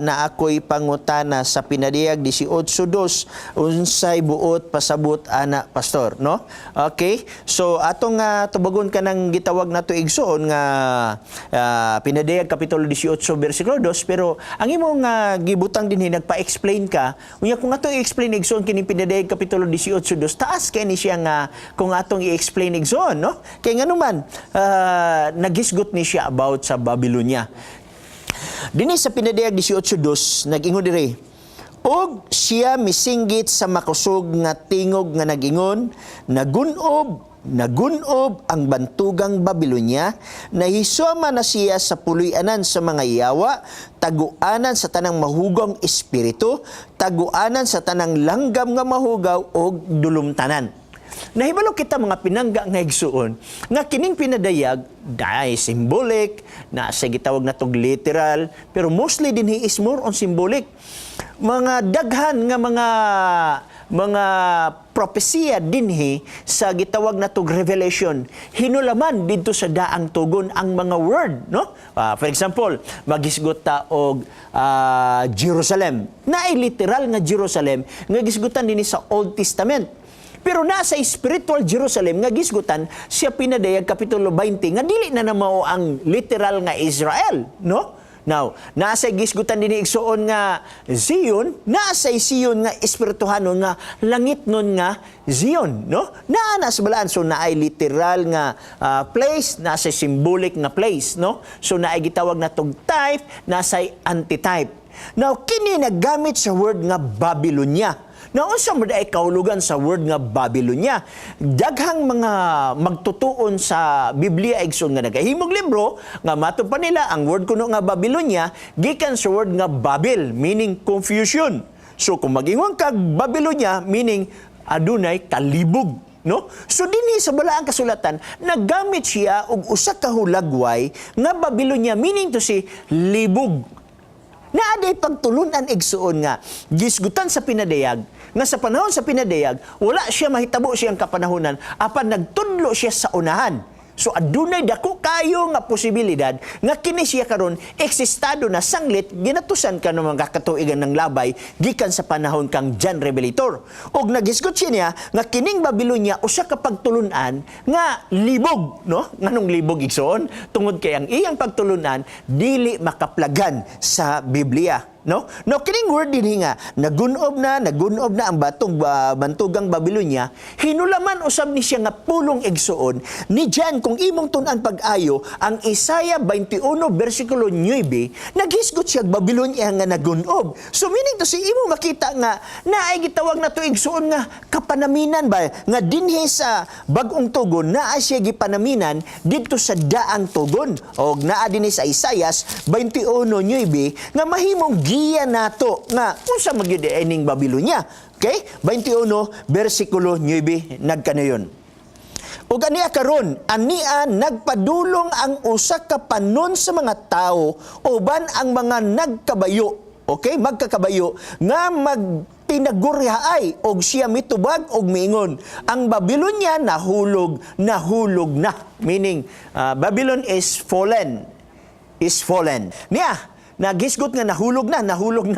Na ako'y pangutana sa Pinadayag 18:2, unsay buot pasabot ana, pastor, no? Okay, so atong tubagon kanang gitawag nato, igsoon, nga Pinadayag kapitulo 18 bersikulo 2, pero ang imong gibutang dinhi, nagpa-explain ka. Unya kung atong i-explain, igsoon, kining Pinadayag kapitulo 18:2, taas kay ni siya nga kung atong i-explain, igsoon, no? Kay nganuman naghisgot ni siya about sa Babylonia. Dinhi sa Pinadayag 18:2, nag-ingon dire, "Og siya misinggit sa makusog nga tingog nga nagingon, 'Nagunob, nagunob ang bantugang Babylonia, nahisoma na siya sa puloy-anan sa mga yawa, taguanan sa tanang mahugong espiritu, taguanan sa tanang langgam nga mahugaw og dulumtanan.'" Nahibalo kita, mga pinangga nga igsuon, nga kining Pinadayag dai symbolic na sa gitawag natog literal, pero mostly dinhi is more on symbolic. Mga daghan nga mga propesiya dinhi sa gitawag natog Revelation, hinulaman didto sa Daang Tugon ang mga word, no? For example, magisgot ta og Jerusalem. Naay literal nga Jerusalem nga gisgutan dinhi sa Old Testament. Pero nasa spiritual Jerusalem nga gisgutan siya Pinadayag kapitulo 20 nga dili na mao ang literal nga Israel, no? Now, nasa gisgutan dinhi, igsuon, nga Zion, nasa Zion nga espirituhanon nga langit nun nga Zion, no? Naa na sa balaan, so naay literal nga place, nasa symbolic nga place, no? So naay gitawag na tog type, nasa antitype. Now, kini naggamit sa word nga Babylonia. Na unsa man ay kahulugan sa word nga Babylonia? Daghang mga magtutuon sa Biblia, igsoon, nga nagahimog libro nga matud pa nila ang word kuno nga Babylonia gikan sa word nga Babel, meaning confusion. So kung magingon kag Babylonia, meaning adunay kalibog, no? So dinhi sa Balaang Kasulatan, nagamit siya og usa ka hulagway nga Babylonia, meaning to say libog. Naa day pagtulunan, igsuon, nga gisgutan sa Pinadayag nga sa panahon sa Pinadayag wala siya mahitabo siyang kapanahonan, apan nagtudlo siya sa unahan. So adunay dako kayo nga posibilidad nga kini siya karon eksistado na sanglit ginatusan ka ng mga katuigan ng labay gikan sa panahon kang John Revelator. Og naghisgot siya niya nga kining Babylonia usa ka pagtulunan nga libog, no? Nganong libog, igsoon? Tungod kay ang iyang pagtulunan dili makaplagan sa Biblia, no? No, kining word dinhi nga nagunob na, nagunob na ang batong bantugang Babylonia, hinulaman usab ni siya nga pulong, igsuon, ni John. Kung imong tun-an pag-ayo ang Isaiah 21 bersikulo 9, naghisgot siya Babylonia nga nagunob. So meaning to say, imo makita nga naay gitawag na to, igsuon, nga kapanaminan ba nga dinhi sa Bag-ong Tugon naa siya gipanaminan didto sa Daang Tugon og naa dinhi sa Isaiah 21:9 nga mahimong giya nato nga unsa magyud ining Babylonia. Okay? 21 bersikulo 9, nagkanayon. Ug ania karon, ania nagpadulong ang usa ka panon sa mga tawo uban ang mga nagkabayo, okay, magkakabayo nga magtinaguryaay, og siya mitubag og miingon, 'Ang Babylonia nahulog, nahulog na.'" Meaning, Babylon is fallen, is fallen. Niya, nagisgot nga nahulog na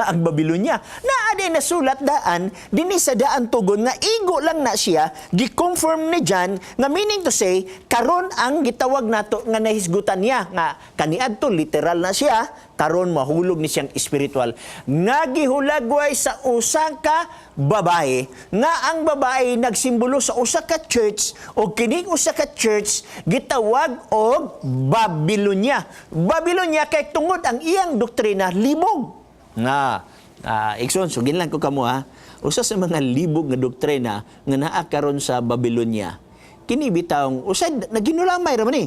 ang Babylonia. Naa din nasulat daan, dinhi sa Daan Tugon nga igo lang na siya, gi-confirm ni John nga meaning to say, karon ang gitawag nato nga nahisgutan niya nga kaniadto literal na siya, karon mahulog ni siyang spiritual. Nga gihulagway sa usa ka babae, nga ang babae nagsimbolo sa usa ka church, o kining usa ka church gitawag og Babylonia. Babylonia kay tungod ang iyang doktrina libog. Nga igsoon, sugin lang ko kamo ha. Usa sa mga libog nga doktrina nga naa karon sa Babylonia. Kini bitawng usay naginulamay ra man ni.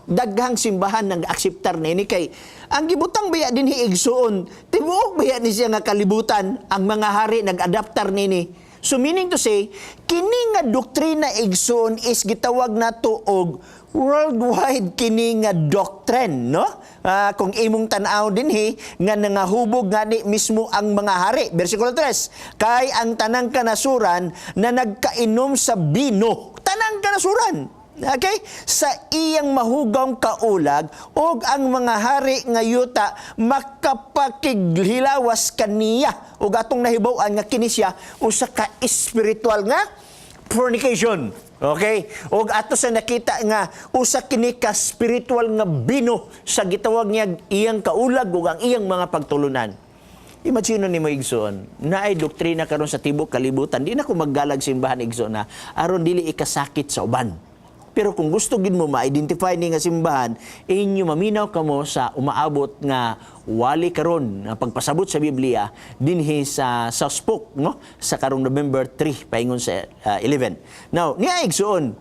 Daghang simbahan nang akseptar niini kay ang gibutang baya dinhi, igsuon, tibuok baya ni siya nga kalibutan, ang mga hari nag-adaptar nini. So meaning to say, kini nga doktrina, igsoon, is gitawag nato og worldwide kini nga doctrine, no? Kung imong tan-aw dinhi nga nangahubog ngani mismo ang mga hari. Bersikulo 3, "Kay ang tanang kanasuran na nagkainom sa bino," tanang kanasuran. Okay? Sa iyang mahugawng kaulag ug ang mga hari nga yuta makapakighilawas kaniya. Ug atong nahibaw-an nga kini siya usa ka espiritual nga fornication. Okay? Ug ato sa nakita nga usa kini ka spiritual nga bino sa gitawag niya iyang kaulag ug ang iyang mga pagtulunan. Imagine nimo, igsoon, naay doktrina karon sa tibok kalibutan. Di na ko maggalag simbahan, igsoon na, aron dili ikasakit sa uban. Pero kung gusto gid mo ma-identify ni nga simbahan, inyo maminaw kamo sa umaabot nga wali karon nga pagpasabot sa Biblia dinhi sa Spoke, no, sa karong November 3 paingon sa 11. Now, niya igsoon,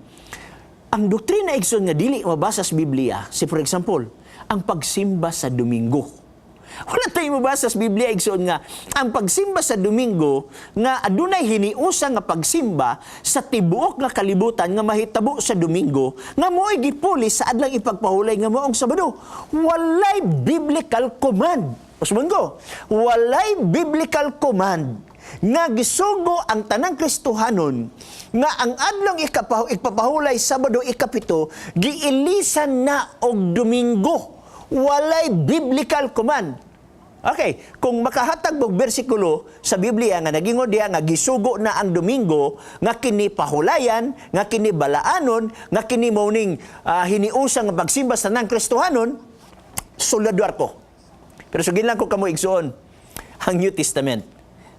ang doktrina, igsoon, nga dili mabasa sa Biblia, si for example, ang pagsimba sa Domingo. Wala tayo mabasa sa Biblia, igsoon, nga ang pagsimba sa Domingo nga adunay hiniusa nga pagsimba sa tibuok nga kalibutan nga mahitabo sa Domingo nga mo'y gipuli sa adlang ipagpahulay nga maong Sabado. Walay biblical command. Usbon ko, walay biblical command nga gisugo ang tanang Kristohanon nga ang adlong ipapahulay Sabado 7 giilisan na og Domingo. Walay biblical command. Okay, kung makahatag og bersikulo sa Biblia nga nagingon diha nga gisugo na ang Domingo nga kini pahulayan, nga kini balaanon, nga kini mao ning hiniusang nga pagsimba sa tanang Kristohanon, suladwar ko. Pero sugin lang ko kamo, igsoon, ang New Testament,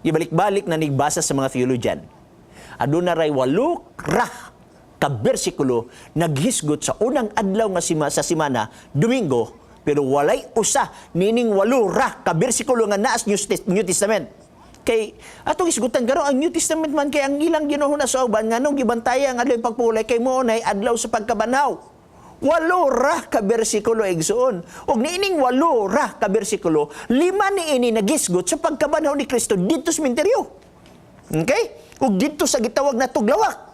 ibalik-balik na nigbasa sa mga theologian. Aduna ray 8 ra ka bersikulo naghisgot sa unang adlaw nga sa simana, Domingo, pero walay usa nining 8 ra ka bersikulo nga naas New Testament. Kay atong isgutan karon ang New Testament man kay ang ilang ginuhuna sa uban nganong gibantaya ang adlaw pagpulay kay mo nay adlaw sa pagkabanhaw. 8 ra ka bersikulo, igsoon. Ug niining 8 ra ka bersikulo, 5 niini nagisgot sa pagkabanhaw ni Kristo didto sa sementeryo. Okay? Ug didto sa gitawag na tuglawak.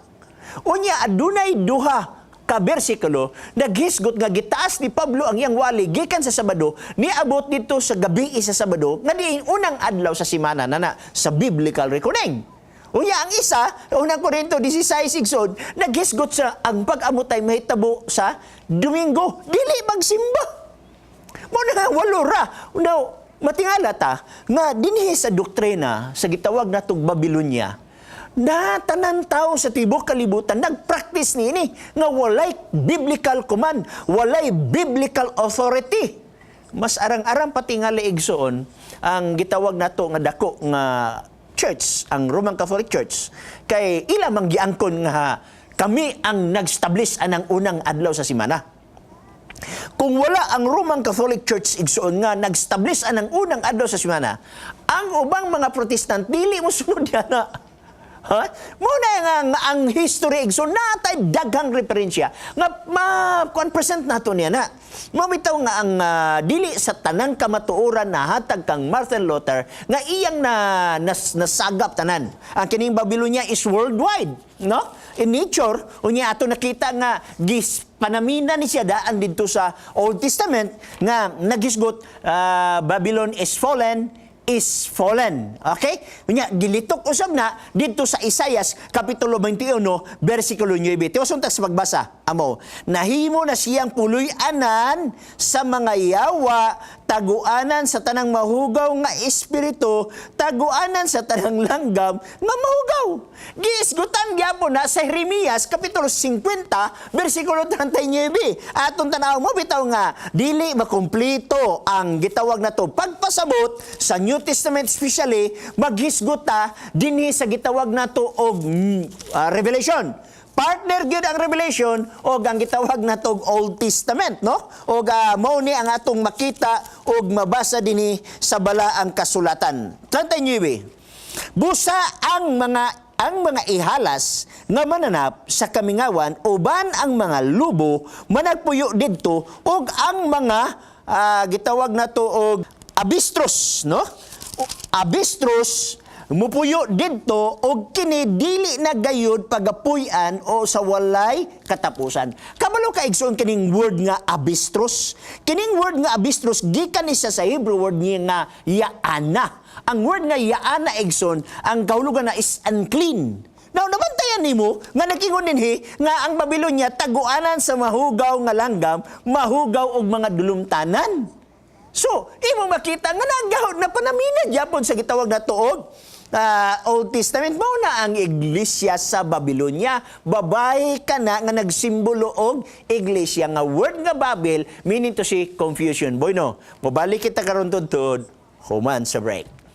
Unya adunay 2 ka bersikulo naghisgot nga gitaas ni Pablo ang iyang wali gikan sa Sabado niabot didto sa gabi sa Sabado nga diin unang adlaw sa simana na na sa biblical reckoning. Unya ang isa, Unang Korinto 16, igsoon, naghisgot sa ang pag-amutay mahitabo sa Domingo, dili magsimba. Mo na nga 8 ra. Now, matingala ta nga dinhi sa doktrina sa gitawag natong Babylonia, na tanan tao sa tibok kalibutan nagpractice niini nga walay biblical command, walay biblical authority. Mas arang-arang patingali, igsoon, ang gitawag nato nga dako nga church, ang Roman Catholic Church, kay ila mang giangkon nga kami ang nag-establish anang unang adlaw sa simana. Kung wala ang Roman Catholic Church, igsoon, nga nag-establish anang unang adlaw sa simana, ang ubang mga Protestant dili mo sunod yana. Ha? Muna nga ang history, igsoon, natay daghang referensya nga ma kuan present nato niya na. Mao bitaw nga ang dili sa tanang kamatuoran na hatag kang Martin Luther nga iyang na nasagap tanan. Ang kining Babylonia is worldwide, no? In nature, unya ato nakita nga gis panamina ni siya daan didto sa Old Testament nga naghisgot Babylon is fallen, is fallen. Okay? Unya, gilitok usab na didto sa Isayas Kapitulo 21 versikulo 9. Tiwason ta sa pagbasa. Amo, nahimo na siyang puloy-anan sa mga yawa, taguanan sa tanang mahugaw nga espiritu, taguanan sa tanang langgam nga mahugaw. Giisgutan gyapon na sa Jeremias Kapitulo 50 versikulo 39. Atong tanaw mo bitaw nga dili makumplito ang gitawag na to pagpasabot sa New Testament, especially maghisgot ta dinhi sa gitawag nato og Revelation. Partner gyud ang Revelation og ang gitawag nato og Old Testament, no? Og mao ni ang atong makita og mabasa dinhi sa balaang kasulatan. 39. Busa ang mga ihalas nga mananap sa kamingawan uban ang mga lubo managpuyo didto ug ang mga gitawag nato og avestruz, no? Avestruz mupuyo didto og kini dili na gayud pagapuy-an o sa walay katapusan. Kabalo ka, igsoon, kining word nga avestruz? Kining word nga avestruz gikan ni siya sa Hebrew word niya nga yaana. Ang word nga yaana, igsoon, ang kahulugan na is unclean. Now, nabantayan Isaiah nimo nga nag-ingon dinhi nga ang Babylonia taguanan sa mahugaw nga langgam, mahugaw og mga dulumtanan. So, imo makita nga nagahod na panamina gyapon sa gitawag na tuog Old Testament, mao na ang iglesia sa Babylonia. Babae ka na nga nagsimbolo og iglesia nga word nga Babel, meaning to say confusion. Boy no, mobalik kita karon tudtod human sa break.